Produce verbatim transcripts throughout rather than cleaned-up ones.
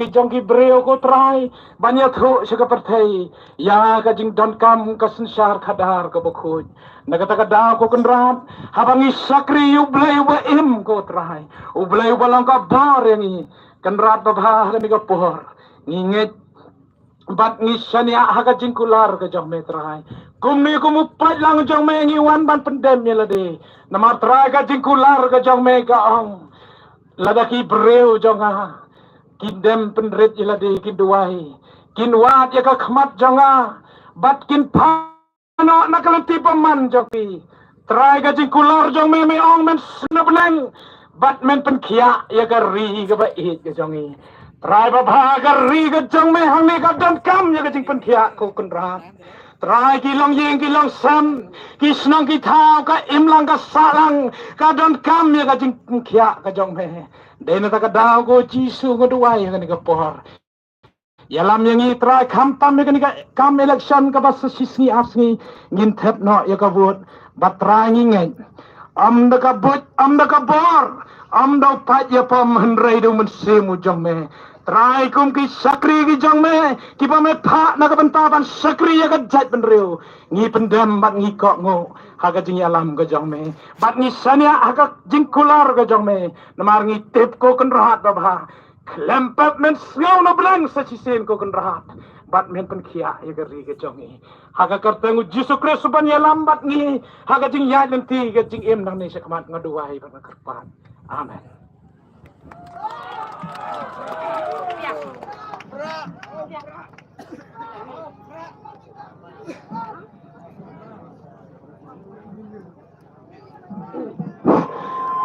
ki jong ki briew ko Trai, ban ïathuh sha ka pyrthei ïa ka jingdonkam ka synshar khadar kaba khuid. Na kata ka daw ko Kynrad, haba ngi shakri ïa U Blei uba im ko Trai, U Blei uba long ka bor ïa ngi, Kynrad babha, ha kane ka por ngi ngeit bad ngi shaniah ha ka jingkular ka jong me Trai. Kumne kum u paidlang jong me ngi wan ban pyndem ïa lade. Namar Trai ka jingkular ka jong me ka ong, lada ki briew jong nga kin dem pynrit ïa lade, kin duwai, kin wad ïa ka khmat jong nga, bad kin pan noh na ka lynti bymman jong phi. Trai ka jingkular jong me, me ong men sngewbneng bad men pynkhiah ïa ka ri kaba ïeit ka jong ngi. Trai babha, ka ri ka jong me hangne ka donkam ïa ka jingpynkhiah ko Kynrad. Trai ki longïing ki longsem, ki shnong ki thaw, ka imlang ka sahlang, ka donkam ïa ka jingpynkhiah ka jong me. Dei na kata ka daw ko Jisu nga duwai ha kane ka por. Ïalam ïa ngi Trai, khamtam ïa kane ka kam election kaba sa shisngi arsngi ngin thep noh ïa ka vote. Bad Trai ngi ngeit, ym da ka buit, ym da ka bor, ym da u paid ïapom, hynrei da u Mynsiem u jong me. Trai kum ki shakri ki jong me, kiba me phah na ka bynta ban shakri ïa ka jaitbynriew, ngi pyndem bad ngi kohnguh ha ka jingïalam ka jong me, bad ngi shaniah ha ka jingkular ka jong me. Namar ngi tip ko Kynrad babha, khlem pep men sngew na bneng sa shisien ko Kynrad, bad men pynkhiah ïa ka ri ka jong ngi. Ha ka kyrteng u Jisu Khrist uban ïalam bad ngi ha ka jingïaid lynti ka jingim nangne shakhmat nga duwai bad nga kyrpad. Amen.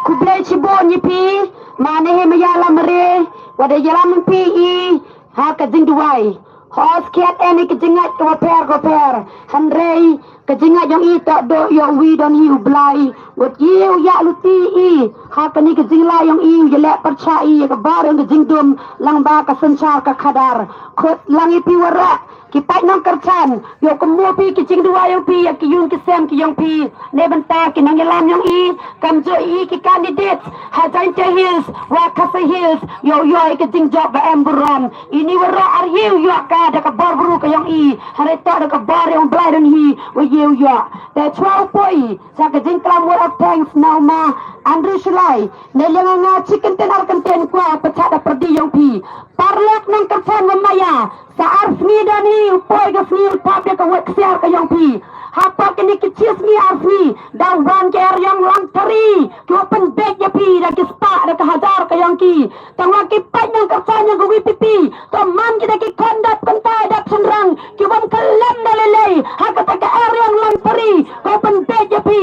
Khublei shibun ïa phi, ma Nehemiah Lamare, wat da ïalam phi i ha ka jingduwai. Hooid, skhiat ïa ka jingngeit kaba pher kaba pher, hynrei ka jingngeit jong i toh duh ïa uwei don hi U Blei. Wat ïa u ïa luti i ha kane ka jingleh jong i, u ïaleh pyrshah i ïa ka bor jong ka jingdum lang bad ka synshar ka khadar. Khot lang ïa phi waroh ki paid nongkyrchan, ïoh kumno phi ki jingduwai jong phi ïa ki ïing ki sem ki jong phi. Na bynta ki nongïalam jong i, kumjuh i ki candidate ha Jaintia Hills wa Khasi Hills, ïoh ïoh i ka jingjop ba em burom. Ini waroh ar ïoh ïoh ka da ka bor bru ka jong i, hynrei toh da ka bor jong U Blei don hi wa ïoh ïoh. Te shuwa u poi sha ka jingklam word of thanks na u ma Andrew Shullai, ne liang nga chi kyntien ar kyntien kwah pyrshah da pyrdi jong phi. Paralok nongkyrchan wa maya, sa ar sngi don hi u poi ka sngi u thap ïa ka wet ksiar ka jong phi. Hapoh kine ki shi sngi ar sngi da wan ki eriong langthari ki wa pynbeit ïa phi da ki spah da ka hajar ka jong ki. Tang wa ki paid nongkyrchan jong ka V P P, to man ki da ki khon dap kynta dap shynrang ki wa ym kyllem da lei lei ha kata ka eriong langthari ki wa pynbeit ïa phi.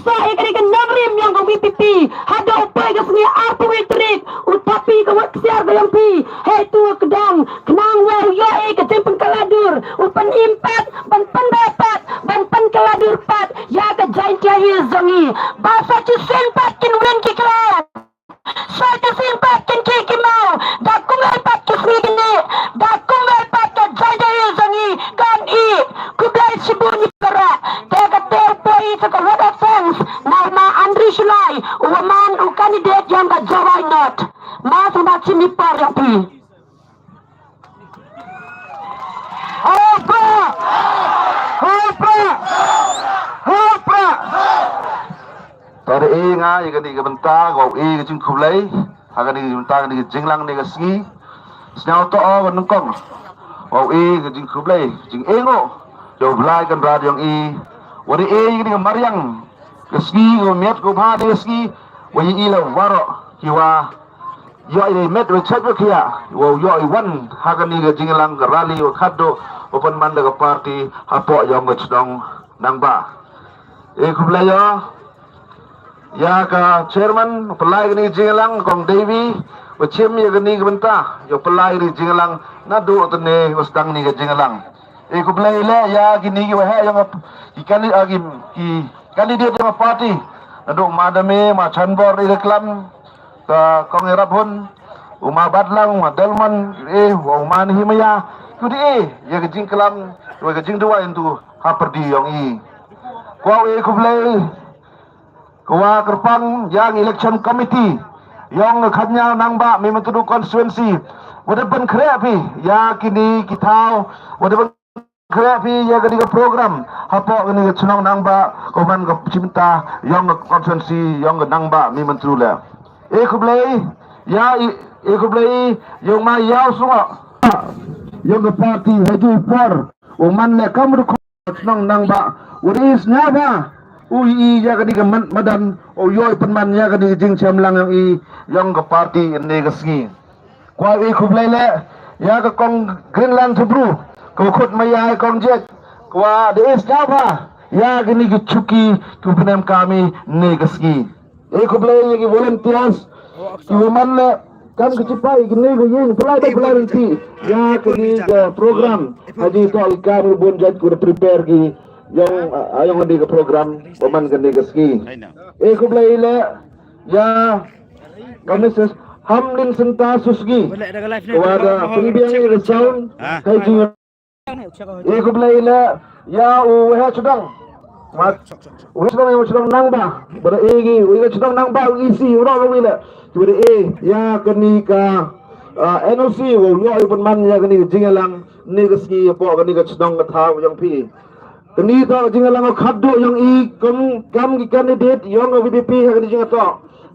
Sa ïa kane ka nongrim jong ka V P P, haduh u poi ka sngi arphew wei tarik u thap ïa ka wet ksiar ka jong phi. Hei tu ka dang khnang wa u ïoh ïa ka jingpynkylla dur, u pynim pat, ban pynbeit pat, ban pynkylla dur pat ïa ka Jaintia Hills jong i. Ba sa shisien pat kin win ki khlaw, sa shisien pat kin khih ki maw. Da kumno pat ki sngi kine, da kumno pat ka Jaintia Hills jong i kan i. Khublei shibun ïa phi baroh. Te kata u poi sa ka word of thanks na u ma Andrew Shullai, u wa man u candidate jong ka Jowai North. Ma sngewbha shim ïa i por jong phi. Hei prah! Hei prah! Hei prah! Te da e nga ïa kane ka bynta, ka wa u e ka jingkhublei ha kane ka bynta, kane ka jinglang ne ka sngi. Sñiaw to o ka nyngkong, wa u e ka jingkhublei, jingengoh ïa u Blai Kynrad jong i, wa da e ïa kane ka mariang ka sngi, ka miat ka bha ne ka sngi, wa ïa i la waroh ki wa ïoh i met wa chet wa khiah, wa ïoh i wan ha kane ka jinglang ka rally wa khadduh wa pynman da ka party hapoh jong ka chnong Nangbah. E khublei ïa ïa ka chairman, pynlai kane ka jinglang, kong Davy, wa chim ïa kane ka bynta, ïa pynlai kane ka jinglang naduh tene wa sdang kane ka jinglang. E khublei leh ïa kine ki waheh jong ki kandi-, ah, ki, ki candidate jong ka party. Naduh ma Dame, ma Chanbor, i da klam, ka kong Ïarap Hun, u ma Batlang, u ma Delman, e, wa u ma Nehemiah, tu di e ïa ka jingklam, wa ka jingduwai ntu ha pyrdi jong i. Kwah e khublei ka wa kyrpang ïa ka election committee, Ïong ka khadnyaw Nangbah Mihmyntdu constituency. Wat la pynkhreh phi ïa kine ki thaw, wat la pynkhreh phi ïa kane ka program hapoh kane ka chnong Nangbah, ka man ka chimta ïong ka constituency ïong ka Nangbah Mihmyntdu leh. E khublei ïa i, e khublei ïong ma ïaw sunga ïong ka party ha ju por u man leh kam rukom. Chnong Nangbah u ri sngewbha u i ïa kane ka man madan u ïoh i pynman ïa kane ka jingchem lang ïong i ïong ka party ïa kane ka sngi. Kwah i khublei leh ïa ka kong Greenland Thubru, ka khut ma ïa kong Jek, kwah da i sngewbha ïa kane ka chuki ka pynnem kami ïa kane ka sngi. E khublei ïa ki volunteers ki wa man leh kam ki sipai kine ki ïing pynlait da pynlait lynti ïa kine ki program. Haji to i kam ki bun jait ku da prepare ki ïong, ah, ïong kane ka program wa man kane ka sngi. E khublei leh ïa ka Missus Hamlin Senta Susngi wa da pynbiang ïa ka sound. Haji E khublei leh ïa u Waheh Sydong. Mat u Waheh Sydong, ïa u Sydong Nangbah. Bad e ki u Waheh Sydong Nangbah u E C u rah u leh. Bad e ïa kane ka, ah, N O C u ïoh u pynman ïa kane ka jingïalang ne ka sngi hapoh kane ka shnong ka thaw ïong phi. Kane to ka jingïalang ka khadduh ïong i kum kam ki candidate ïong ka V P P ha kane jingïalang to.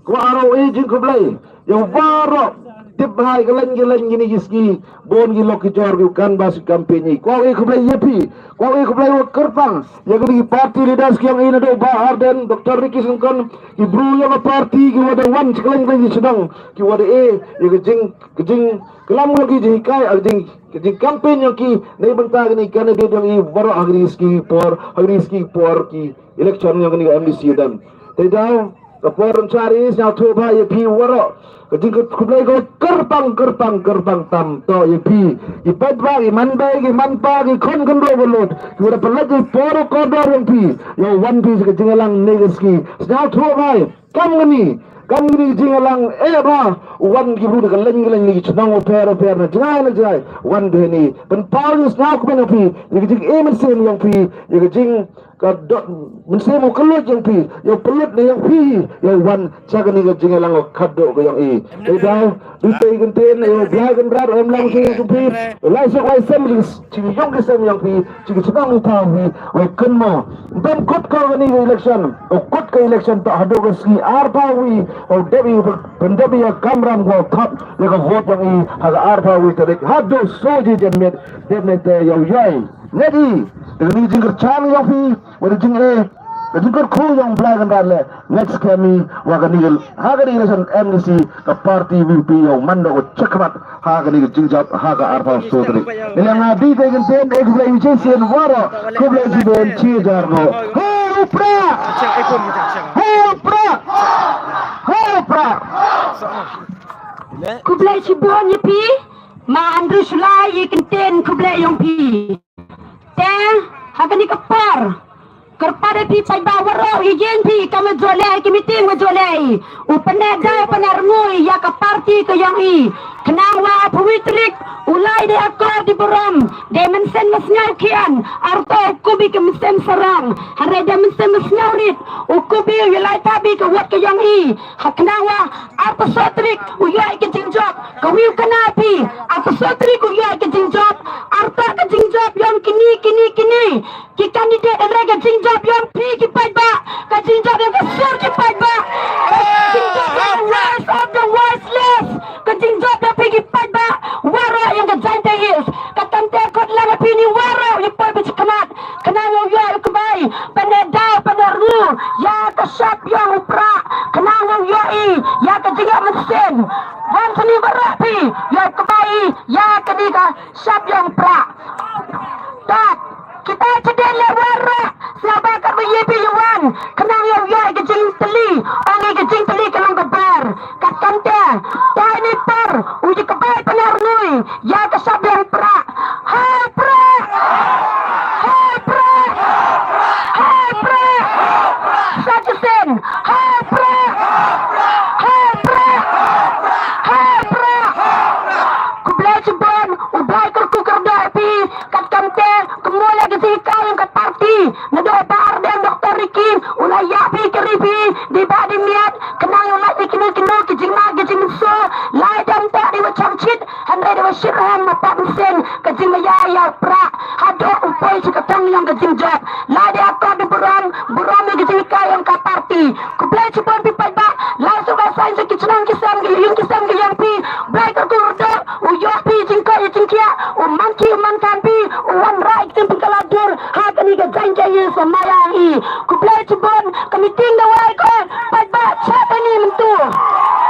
Kwah aro e jingkhublei ïa u baroh. Tip bha ïa ka lain ki lain kine ki sngi bun ki lok ki jor ki kan bas ki campaign i. Kwah e khublei ïa phi. Kwah e khublei wa kyrpang ïa kine ki party leaders ki ïong i naduh Bah Ardent, Doctor Ricky Syngkon, ki bru ïong ka party ki wa da wan sha ka lain ka lain ki shnong ki wa da e ïa ka jing, ka jingklam ïong ki jinghikai, ka jing, ka jingcampaign ïong ki na i bynta kine ki candidate ïong i baroh ha kine ki sngi por, ha kine ki sngi por ki election ïong kane ka M D C dang. Te daw ka por yn shah ri, sngewthuh bha ïa phi waroh. Ka jingkhublei ka kyrpang, kyrpang, kyrpang tam to ïa phi. I paidbah, i manbei, i manpa, i khun khyndew ba lut, ki wa da pynlait ïa i por u kordor ïong phi ïa wan phi sha ka jingïalang ne ka sngi. Sngewthuh bha. Kam kane, kam kane ka jingïalang eh bha. Wan ki bru da ka lain ka lain, ki shnong u pher u pher, na jngai na jngai, wan bha ne. Pynpaw ïa u sngewkmen ïong phi ïa ka jingim mynsiem ïong phi, ïa ka jing ka dot mynsiem u kylluid ïong phi, ïa u pynlut ne ïong phi ïa u wan sha kane ka jingïalang ka khadduh ka ïong i. Te daw du te i kyntien, ïa u Blai Kynrad u em lang sha ïong phi, u lai suk lai sem ïong, sha ïong ki sem ïong phi, sha ki shnong ki thaw phi, u kynmaw. Ym kut ka kane ka election, u kut ka election to haduh ka sngi arphaw wi, u dep i pyndep ïa ka kamram ka thap ïa ka vote ïong i ha ka arphaw wi tarik haduh soji janmiet, dep ne te ïa u ïai. Ngi i, da kane ka jingkyrchan ïong phi, wa da jing e, da jingkyrkhu ïong Blai Kynrad leh, next kane, wa kane ka, ha kane ka election M D C, ka party V P ïong man da u chekhmat, ha kane ka jingjop, ha ka arphaw so tarik. Ngi ïa nga di te kyntien, e khublei u chisien waroh, khublei shibun, chi jar no. Ho u Prah! Ho u Prah! Ho u Prah! Khublei shibun ïa phi, ma Andrew Shullai, ïa kyntien khublei ïong phi. Te ha kane ka por, kyrpad ïa phi paidbah waroh, ïa jing phi kam wa joleh, ki meeting wa joleh, u pyneh daw pyneh rngui ïa ka party ka ïong i. Khnang wa phew wi tarik u lai dei akor dei burom, dei mynsiem mynsngew khian, arto u kubi ka mynsiem sarong, hynrei dei mynsiem mynsngew rit, u kubi u ïa lai tabi ka wat ka ïong i. Ha khnang wa arphew so tarik u ïoh ïa ka jingjop, ka wi u kynmaw phi, arphew so tarik u ïoh ïa ka jingjop, arto ka jingjop ïong kine, kine, kine ki candidate, hynrei ka jingjop ïong phi ki paidbah, ka jingjop ïong ka sur ki paidbah, ka jingjop ïong ka voice of the voiceless, ka jingjop ïong phi ki paidbah waroh ïong ka Jaintia Hills. Ka kam te khot lang ïa phi ni waroh ïa poi ba chi khmat, khnang ïa u ïoh ïa u kbai, pyneh daw pyneh rngui ïa ka shap ïong u Prah, khnang ïa u ïoh i ïa ka jingïoh mynsiem. Wan sini baroh phi ïoh u kbai ïa kane ka shap ïong u Prah. Tat kita chadien leh waroh, sngewbha katba ïa phi ïa wan, khnang ïa u ïoh i ka jingtylli, ong i ka jingtylli ka long ka bar. Kat kam te, ta ini por u ïa kbai pyneh rngui ïa ka shap ïong u Prah. Hai Prah! Hai Prah! Hai Prah! Sa chisien! Hai Prah! Hai Prah! Hai Prah! Khublei shibun, u Blai kyrkhu kyrdoh ïa phi, kat kam te, kumno leh ka jinghikai ïong ka party, naduh Bah Ardent, Doctor Ricky, u la ïa phi ka ri phi, dei bah dei miet, khnang ïa u lait ïa kino kino ki jingma ki Pap mynsiem ka jingmaya ïa u prah haduh u poi sha ka thong ïong ka jingjop. Lada ka da burom, burom ïa ka jinghikai ïong ka party. Khublei shibun phi paidbah, lai suk lai saiñ sha ki chnong ki sem ki ïing ki sem ki ïong phi. Blei ka kyrduh u ïoh phi jingkoit ïa jingkhiah, u man ki u man kan phi, u wanrah ïa ki jingpynkylla dur ha kane ka jaiñ jaiñ ïa sa maya i. Khublei shibun, ka meeting da wai ko, paidbah, cha kane mynta.